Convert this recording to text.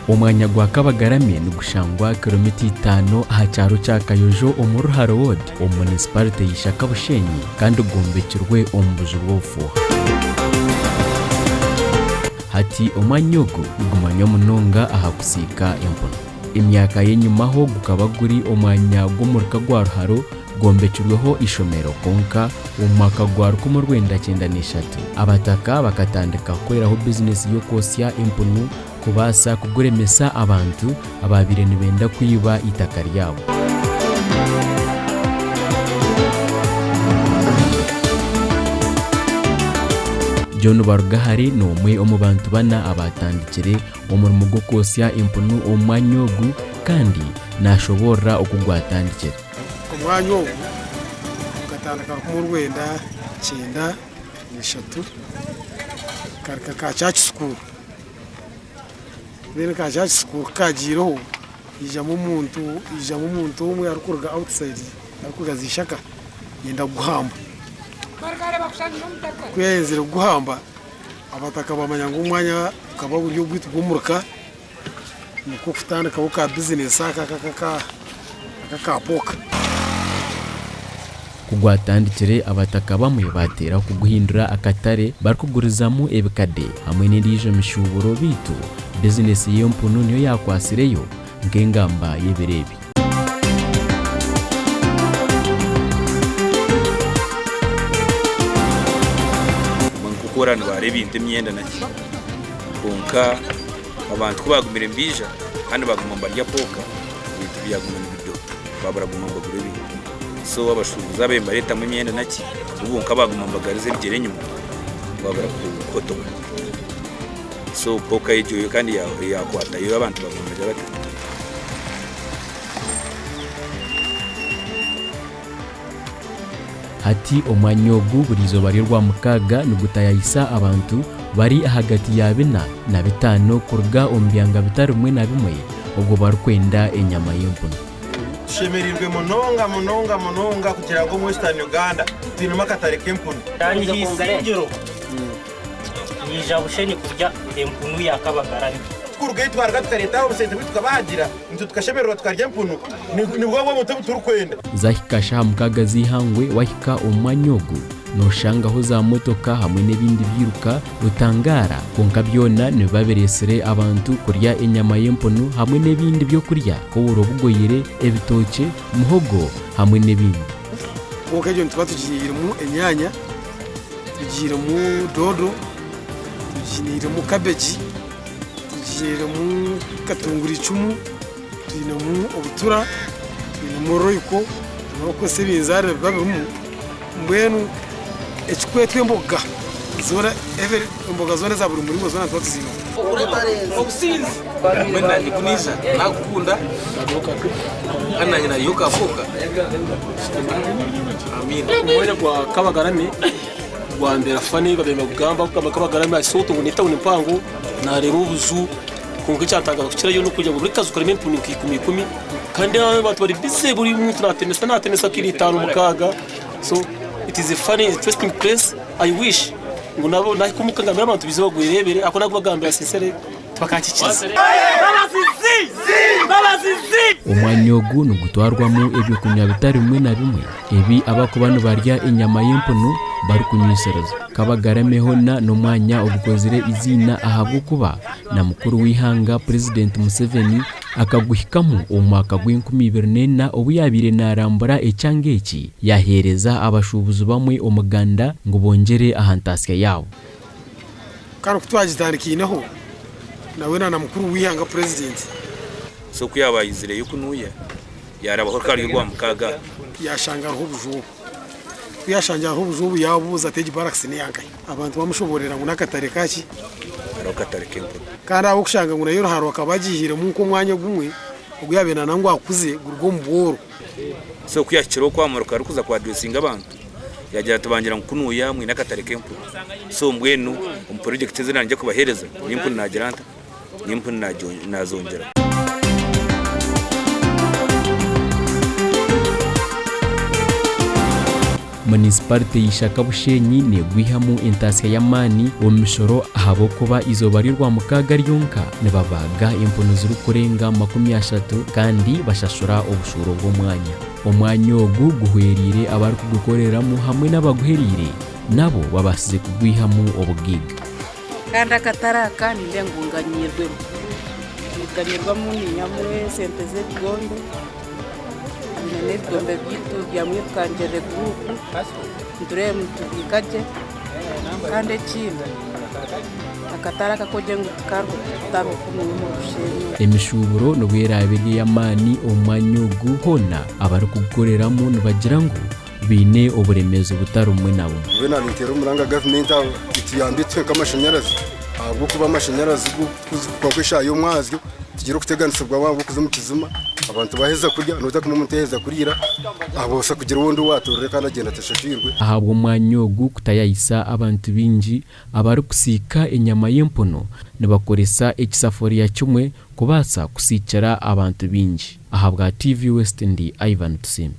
Omwanya gwa Kabagarame nigushangwa kiromita itaano aha kyaro kya Kayojo omu Ruharo Ward omu munisiparite ya Ishaka Bushenyi kandi gwombekirwe omu buju bw'obufuuha. Hati omwanya ogu nigumanywa munonga aha kusiika empunu. Emyaka y'enyimaho gukaba guri omwanya gw'omuruka gwa Ruharo gwombekirweho eishomero kwonka omu mwaka gwa 1993 abataka bakatandika kukoreraho bizinesi y'okwosya empunu kubaasa kuguremesa abantu abaabaire nibenda kwiba eitaka ryabo. John Barugahare n'omwe omu bantu bana abaatandikire omurimo gw'okwosya empunu omu mwanya ogu kandi naashoboorora oku gwatandikire. Omwanya ogu gukatandika 1993 kari ka church school. Then ka church school ku kagiireho haijamu omuntu haijamu omuntu omwe arikuruga outside arikuruga Ishaka yenda kuguhamba. Ku yayenzire kuguhamba abataka bamanya ngu omwanya gukaba guri ogwaitu gw'omuruka nikwo kutandikaho ka bizinesi aka aka aka pork. Ku gwatandikire, abataka bamwe baateeraho kuguhindura akatare barikugurizamu ebikade hamwe n'endiijo mishuuburo beitu bizinesi y'empunu niyo yaakwatsireyo nk'engamba y'ebiro ebi. Nk'oku oraba nibaara ebintu emyenda naki kwonka abantu ku baagumire nibaija kandi baaguma nibarya pooka ebintu byaguma nibidoga baabura kuguma nibagura ebintu. So abashuubuzi ababaire nibareetamu emyenda naki bo bonka baaguma nibagariza ebigyere enyima babura kuhotoka. So pooka egyo yo kandi yaakwatayo abantu baguma nibagira bata. Hati omwanya ogu buri izooba ry'Orwamukaaga nigutayayisa abantu bari ahagati ya bina na bitaano kuruga omu byanga bitari bimwe na bimwe obwo barikwenda enyama y'empunu. Tushemereirwe munonga munonga munonga kugira ngu omu Western Uganda twinemu akatare k'empunu. Aha isingiro nyija bushenyi kurya empunu ya Kabagarame. Tukurugayo twaruga tukareeta obusente bwitu tukabahagira nitwe tukashemererwa tukarya empunu nibwo obuntu obu turikwenda. Zahika shaaha mukaaga z'eihangwe wahika omu mwanya ogu Nooshangaho zaamotoka hamwe n'ebindi byiruka otangaara, kwonka byona nibiba bireetsire abantu kurya enyama y'empunu hamwe n'ebindi by'okurya nk'oburo bugoyire, ebitookye, muhogo hamwe n'ebindi. Kwonka egyo nituba tugihairemu enyaanya, tugihairemu doodo, tugihairemu kabegi, tugihairemu katunguricumu, twinemu obutura, twinemu royiko, n'okukozesa ebinzaari nibiba birimu. Mbwenu ekikwetwa emboga zoona every emboga zoona eza buri muringo zoona nituba tuziineho. Mbwenu naanye ku naija naakukunda kandi naanye nariyo okafooka Amiina. Omwanya gwa Kabagarame gwambera funny babaire nibagugamba kugamba Kabagarame I thought ngu n'etawuni mpango nareeba obuju kwonka ekyantangaaza kukirayo n'okugira ngu buri kaju karimu empunu nka ikumi ikumi kandi abantu bari busy buri muntu natemesa natemesa nka itaano mukaaga so it is a funny interesting place I wish ngu nabo nahika omuka ngambire abantu baije bagwerebere ahakuba nagubagambira sincerely tibakakikiriza. Omwanya ogu nigutwarwamu eby'okunywa bitari bimwe na bimwe ebi abarikuba nibarya enyama y'empunu barikunywisiriza. Kabagarame hoona n'omwanya ogukozire eiziina ahabw'okuba na mukuru w'eihanga Purezidenti Museveni akaguhikamu omu mwaka gw'enkumi ibiri n'ena obu yaabaire naarambura ekyanga eki yaaheereza abashuubuzi bamwe omuganda ngu bongyere aha ntaasya yaabo. Kandi ku twagitandikaineho nawe na na mukuru w'eihanga Purezidenti. So ku yaaba aizireyo kunuya, yaarabaho rukaba ruri Orwamukaaga. Yaashanga hariho obuju obu. Ku yaashangire hariho obuju obu yaabuuza ati egi barakisi n'eya nkahi? Abantu baamushoboororera ngu n'akatare ka ki? Hariho akatare k'empunu. Kandi ahabw'okushanga ngu nayo Ruharo akaba agiihiremu nk'omwanya ogumwe ogu yaabaire naana ngu akuze guruge omu bworo. So ku yaahikireho kwamuruka arikuza ku-addressinga abantu, yaagira ati bangira ngu kunuya mwine akatare k'empunu. So mbwenu omu project ezi naanye kubaheereza, n'empunu naagira nta? N'empunu naazongyeraho. Munisiparite ya Ishaka Bushenyi neegwihamu entaasya y'amaani omu mishoro ahabw'okuba eizooba ry'Orwamukaaga ryonka nibabaaga empunu zirikurenga 30 kandi bashashura obushuuro bw'omwanya. Omwanya ogu guhwereire abarikugukoreramu hamwe n'abaguhereire nabo babaasize kugwihamu obugaiga. Kandi akatare aka nindeeba ngu nganyirwemu. Ninganyirwamu niihamu esente z'ebigombe, twine n'ebigombe byaitu bya Mwirukangirire guruupu, nitureeba nitubiika gye kandi ekindi akatare aka ku ogire ngu tikariho tihariho kumwe omu Bushenyi. Emishuuburo n'obu eraabe eri ey'amaani omu mwanya ogu, hoona abarikugukoreramu nibagira ngu baine oburemeezi butari bumwe na bumwe. Mbwenu aha ninteera omuranga gavumenti aho etuyambe etuhe nk'amashanyarazi ahabw'okuba amashanyarazi go kuhika eshaaha y'omwazyo tugira okuteganisibwa ahabw'okuza omu kizima abantu baheza kurya noija kumanya omuntu yaheza kuriira abaasa kugira ondi owaatorera kandi agyenda atashashwirwe. Ahabw'omwanya ogu kutayayisa abantu baingi abarikusiika enyama y'empunu nibakoresa ekisafuriya kimwe kubaasa kusiikira abantu baingi. Ahabwa TV West ndi Ivan Tusiime.